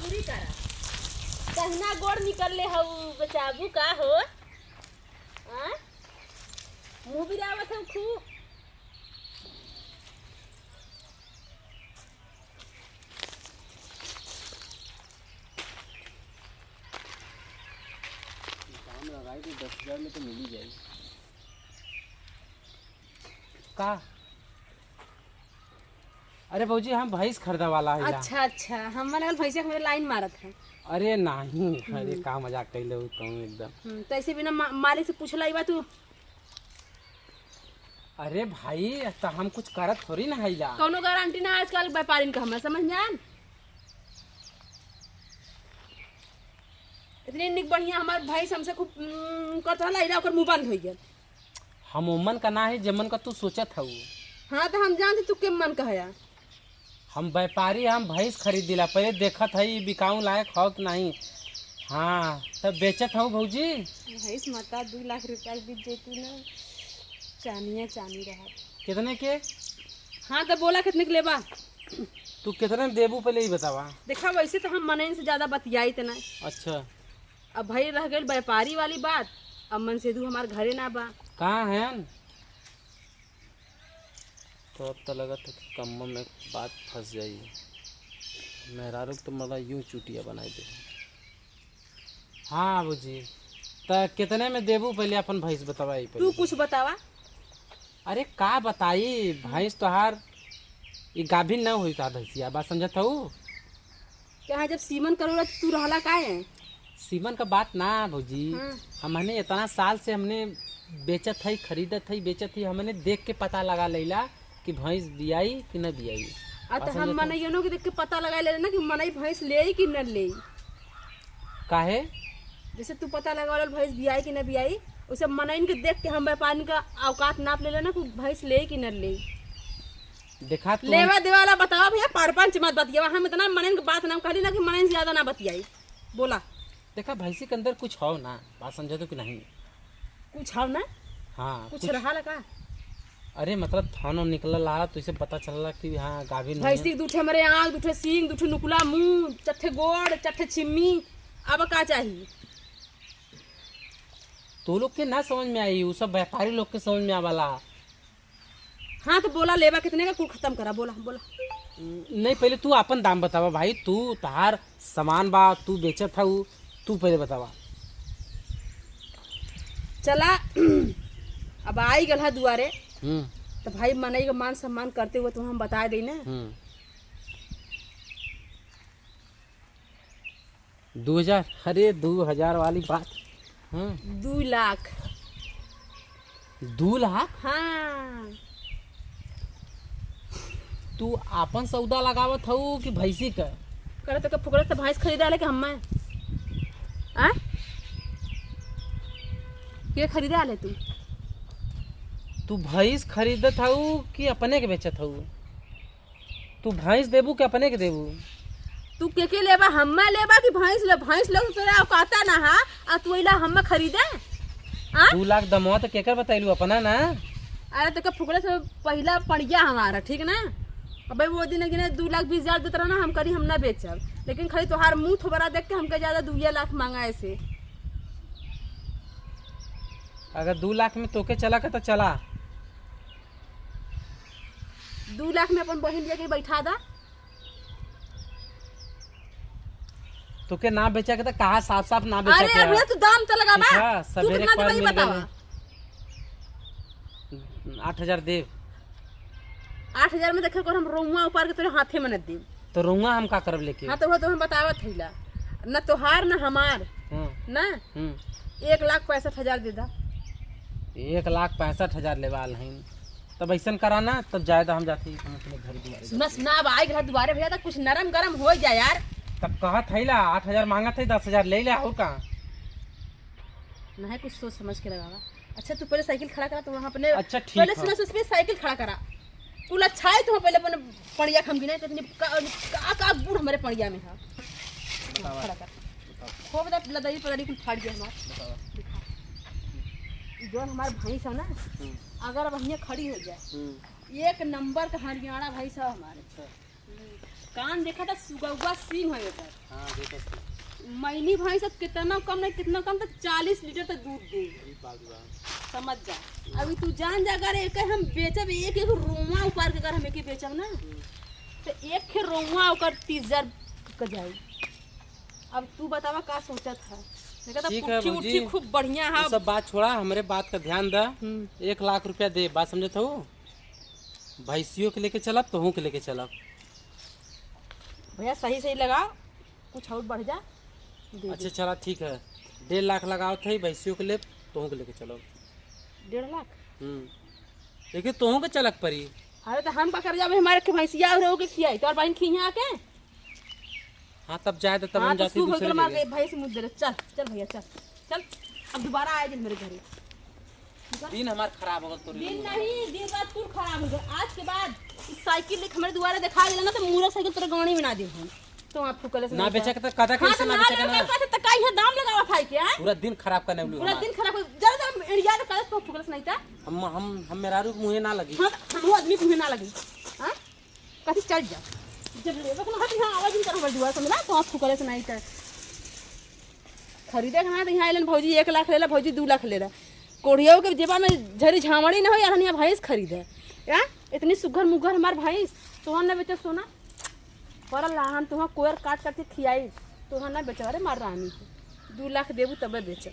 सबरी करा। दहिना गोड़ निकल ले हऊ बचाबू का हो। हाँ, मुँह भी आवत हऊ खूब। दाम लगाई तो 10,000 में तो मिल ही जाएगी। का? अरे भौजी, हम भैंस खरीदा वाला है। अच्छा अच्छा, हम लगल भैंसिया के मेरे लाइन मारत है। अरे नहीं, अरे का मजाक कैले हो तुम एकदम। तो ऐसे बिना मालिक से पूछला बा तू? अरे भाई, तो हम कुछ करत थोड़ी ना हैला। कौनो गारंटी ना आजकल व्यापारी का, हमरा समझ में आन। इतनी निक बढ़िया हमार भैंस हमसे खूब करत रहला, इला ओकर मुंह बंद हो गया। हम उमन का ना है जमन का तू सोचत हऊ। हाँ तो हम जानते तू के मन का है। हम व्यापारी, हम भैंस खरीद दिला, पहले देखत हई बिकाऊ लायक हो कि नहीं। हाँ तब बेचत हूँ भौजी। भैंस माता 2 लाख रुपया बिक जैतू ना, चानिया चानी रहा। कितने के? हाँ तो बोला कितने के लेबा? तू कितने में देबू पहले ही बतावा। देखा वैसे तो हम मनइन से ज्यादा बतियाई त ना। अच्छा। अब भाई रह गई व्यापारी वाली बात, अब मन से दू हमार घरे ना बा। कहाँ है? तो अब तो लगत है कि कम में बात फंस जाई। मेहरारू तो मरा यूं चुटिया बनाई दे। हाँ बाबूजी, तो कितने में देबू पहले अपन भैंस बतावा तू पहले। कुछ बतावा। अरे का बताई, भैंस तोहार ये गाभिन ना हुई का भैंसिया, बात समझत हूँ? क्या जब सीमन करोला तू रहला का है? सीमन का बात ना भौजी। हाँ। हमने इतना साल से हमने बेचत है, खरीदत है, बेचत है, हमने देख के पता लगा लेला कि भैंस बियाई कि न बियाई। आ तो हम मनइयनो के देख के पता लगा ले ना कि मनई भैंस ले कि न ले। काहे? जैसे तू पता लगा भैंस बियाई कि न बियाई, उसे मनइन के देख के हम व्यापारी का औकात नाप ले लेना कि भैंस ले कि न ले। देखा तू लेवा देवा वाला बतावा भैया, परपंच मत बतियावा। हम इतना मनइन के बात ना कहली ना कि मनइन से ज्यादा ना बतियाई। बोला। देखा भैंसी के अंदर कुछ हो ना, बात समझे तो कि नहीं? कुछ हो ना? हाँ कुछ रहा लगा। अरे मतलब थानो निकल ला तो इसे पता चलला कि हाँ गाभिन है। भैंसी के दूठे हमारे आँख, दूठे सींग, दूठे नुकुला मुँह, चट्ठे गोड़, चट्ठे छिम्मी, अब का चाहिए? तो लोग के ना समझ में आई, वो सब व्यापारी लोग के समझ में आवाला। हाँ तो बोला लेवा कितने का, कुल खत्म करा। बोला बोला। नहीं पहले तू अपन दाम बतावा भाई, तू तहार सामान बा, तू बेचत हऊ, तू पहले बतावा। चला अब आई गल है दुआरे तो भाई मनई का मान सम्मान करते हुए तो हम बता दी ना। 2,000? अरे 2,000 वाली बात। 2 लाख। 2 लाख? हाँ। तू आपन सौदा लगावत हऊ कि भैंसी का? करे तो फुकरे तो भैंस खरीदा ले के हम आ के खरीदा ले तू? तू भैंस खरीदत हऊ कि अपने के बेचत हऊ? तू भैंस देबू कि अपने के देबू? तू के लेबा, हम्मा लेबा कि भैंस ले? भैंस ले तो तोरा औकाता ना हा, आ तू इला हम्मा खरीदे? आ 2 लाख दमवा तो केकर बताइलू अपना ना? अरे तो के फुकरे से पहला पड़िया हमारा, ठीक ना? अबे वो दिन गिने 2,20,000 देत रहा ना, हम करी हम ना बेचब, लेकिन खाली तोहार मुंह थोबरा देख के हमके ज्यादा 2 लाख मांगा ऐसे। अगर 2 लाख में तोके चला के तो चला। 2 लाख में अपन बहन जाके बैठा दा। तोके ना बेचा के तो कहा साफ साफ ना बेचा अरे के। अरे तू दाम तो लगा बा, तू कितना देबा ये बतावा। 8,000 देव। 8,000 में देखे कर हम रोमुआ उपार के तोरे हाथे में न दी। तो रोमुआ हम का करब लेके? हाँ तो वो तो हम बतावत हईला न तोहार न हमार ना। 1,65,000 दे दा। 1,65,000 लेवाल हईन तब ऐसा कराना, तब जाए हम जाते अपने घर दुआरे। सुना सुना अब आई घर दुआरे भैया तो कुछ नरम गरम हो जाए यार। तब कहत हईला 8,000 मांगत है, 10,000 ले ले और का नहीं कुछ सोच समझ के लगावा। अच्छा तू पहले साइकिल खड़ा करा तो वहाँ अपने। अच्छा ठीक पहले सुना सुना साइकिल खड़ा करा कुल अच्छा है तो पहले अपने पड़िया खम गिना इतनी का का गुड़ हमारे पड़िया में है। खड़ा कर हो बता लदई पदरी कुल फाड़ गया हमार। जो हमार भैंस है ना, अगर अब खड़ी हो जाए एक नंबर का हरियाणा भैंस है हमारे। कान देखा था सुगौआ सिंह है ओकर। हाँ देखत हई। मैनी भैंस अब कितना कम नहीं, कितना कम तो 40 लीटर तक दूध दे। अरे बाप रे बाप। समझ जा, अभी तू जान जा, अगर एक हम बेचब, एक एक रोआ उपार के अगर हम एक बेचब ना तो एक खे रोआ ओकर 30,000 का जाई। अब तू बतावा का सोचत है? देखा तो ठीक है पुट्ठी भौजी। उट्ठी खूब बढ़िया है। वो सब बात छोड़ा, हमरे बात का ध्यान दा। 1 लाख रुपया दे, बात समझत हो? भैंसियों के लेके चलब तोहू के लेके चलब। भैया सही सही लगा, कुछ और बढ़ जा दे। अच्छा चला ठीक है, 1.5 लाख लगाओ थे, भैंसियों के ले तोहू के लेके चलब। 1.5 लाख? देखिए तोहू के चलक पड़ी। अरे तो हम का कर जाबे, हमारे के भैंसिया और के खियाई तोर बहन खिया के। हाँ तब जाए तो तब हाँ हम तो जाते सूख हो दूसरे गइल मार जगह। के भैंस मुँह दे। चल चल भैया चल चल, अब दोबारा आए दिन मेरे घरे। दिन हमार खराब हो गल तोरी। दिन नहीं, दिन रात कुल खराब हो गया। आज के बाद इस साइकिल लेके हमारे दोबारा दिखा देला ना तो मूरख साइकिल तोरा गाड़ी में ना दे हम। तो आप फुकले से ना बेचा के तो कदा हाँ कैसे तो ना ना बेचा के लेवे ना का तो तकाई है दाम लगावा थाई के हैं? पूरा दिन खराब करने वाली पूरा हमार। दिन खराब हो जरा जरा इंडिया तो कलस तो फुकलस नहीं था। हम मेहरारू के मुँहे ना लगी। हाँ तो हम आदमी को ना लगी। हां कथी चल जा, जब लेवे के ना हट, यहां आवाज नहीं कर हमारे दुआर से मिला तो आप फुकले से नहीं था। खरीदे के ना तो यहाँ आइलन भौजी 1 लाख लेला, भौजी 2 लाख लेला। कोढ़ियों के जेबा में झरी झावड़ी ना हो यार, हनिया भैंस खरीदे या इतनी सुघर मुघर हमार भैंस तोहन ना बेचे सोना पर लाहन तुहा कोयर काट काट के खियाई तोहन ना बेचे। अरे मार रानी के 2 लाख देबू तबे बेचे।